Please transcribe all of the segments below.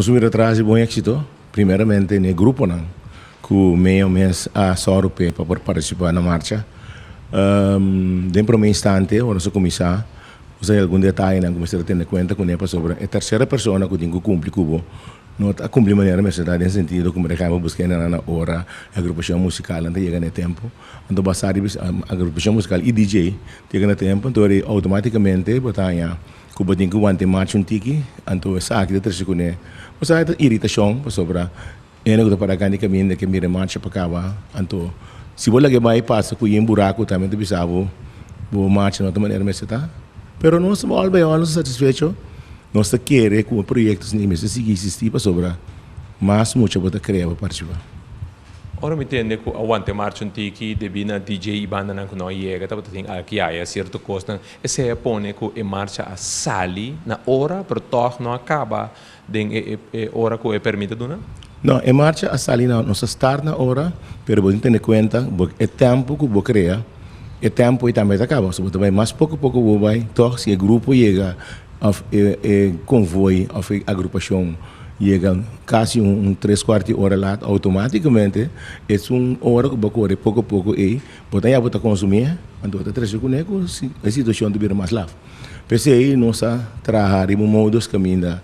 Nos mira atras di bon éksito, primeramente n'e gruponan ku meo mes a sòru p'e pa por partisipá na marcha. Den promé instante ora nos a kuminsá, nos a hay algun detayenan ku mester a tene kuenta kuné pasobra e tersera persona ku tin ku kumpli ku bo no ta kumpli manera mester ta den sentido ku mi ta kaba buska hendenan na ora e agrupashon musikalnan ta yega na e tempu. Anto basá riba agrupashon musikal i DJ ta yega na tempu, anto outomátikamente bo ta haña Ku bo tin ku wanta e marcha un tiki, anto esaki ta trese kuné un sierto iritashon, pasobra hende ku ta para kanda di kaminda ke mira e marcha pa kaba. Anto si bo laga e bai pasa ku yen buraku tambe ta bisa bo, bo marcha no ta manera mester ta. Pero nos al bai al nos ta satisfecho, nos ta kere ku e proyekto asina mester sigui eksistí pasobra mas mucha bo ta krea pa partisipá. Ora mi tende ku a wanta e marcha un tiki debí na DJ i bandanan ku no a yega tabata tin alki aya sierto kosnan. Esei a pone ku e marcha a sali na ora, pero tòg no a kaba den e e ora ku e pèrmit a duna? No, e marcha a sali na, nos a start na ora, pero bo tin tene kuenta bo e tempu ku bo krea, e tempu ei tambe ta kaba. So bo ta bai mas poko poko bo bai tòg si e grupo yega òf e e konvoi òf e agrupashon yega kasi un tres kuart di ora lat, outomátikamente esun ora ku bo kore poko poko ei Bo ta ya bo ta consumí, anto bo ta trece cune cu e situacion ta bira mas laf. P'esey nos a traha riba un modus caminda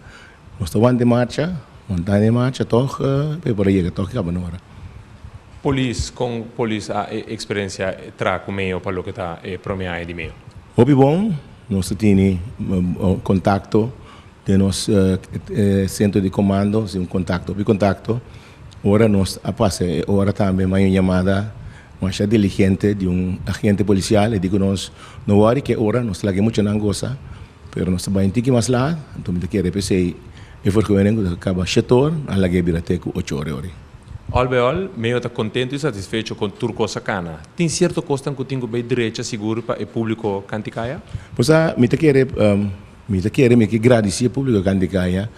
nos ta wanta e marcha, wantando e marcha tog pa e por a yega tog caba na ora. Polis, con polis a experiencia traha cu meo pa loke ta e prome aña di meo? Hopi bon, nos ta tini contacto den nos centro di comando, un contacto, hopi contacto. Ora nos a pasa e ora tambe maya un yamada masha diligente di un agente policial, e di cu nos no worry cu e ora nos ta laga e muchanan goza, pero nos ta bay un tiki mas laat, anto mi ta kere p'esey e vergunning cu ta caba shete or, a laga e bira te cu ocho or e ora. Al bij al, Meo ta contento y satisfecho con tur cos a cana. Tin cierto cosnan cu tin cu bay drecha sigur pa e publico Canticaya? Pues a, mi ta kere, mi ta kere, mi ke gradici e publico Canticaya.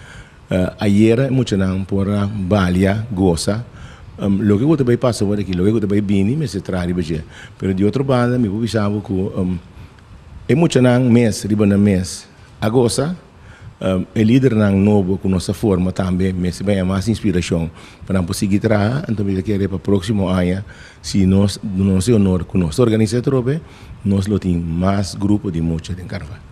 Ayera e muchanan por a balia, gosa. Loke ku ta bai pasa awor aki, loke ku ta bai bini mester traha riba dje. Pero di otro banda mi por bisa bo ku e muchanan mes riba nan mes a gosa. E lidernan nobo ku nos a forma tambe mester baña mas inspirashon pa nan por sigui traha. Anto mi ta kere pa próksimo aña si nos duna nos e honor ku nos ta organisa atrobe, nos lo tin mas grupo di mucha den karnaval.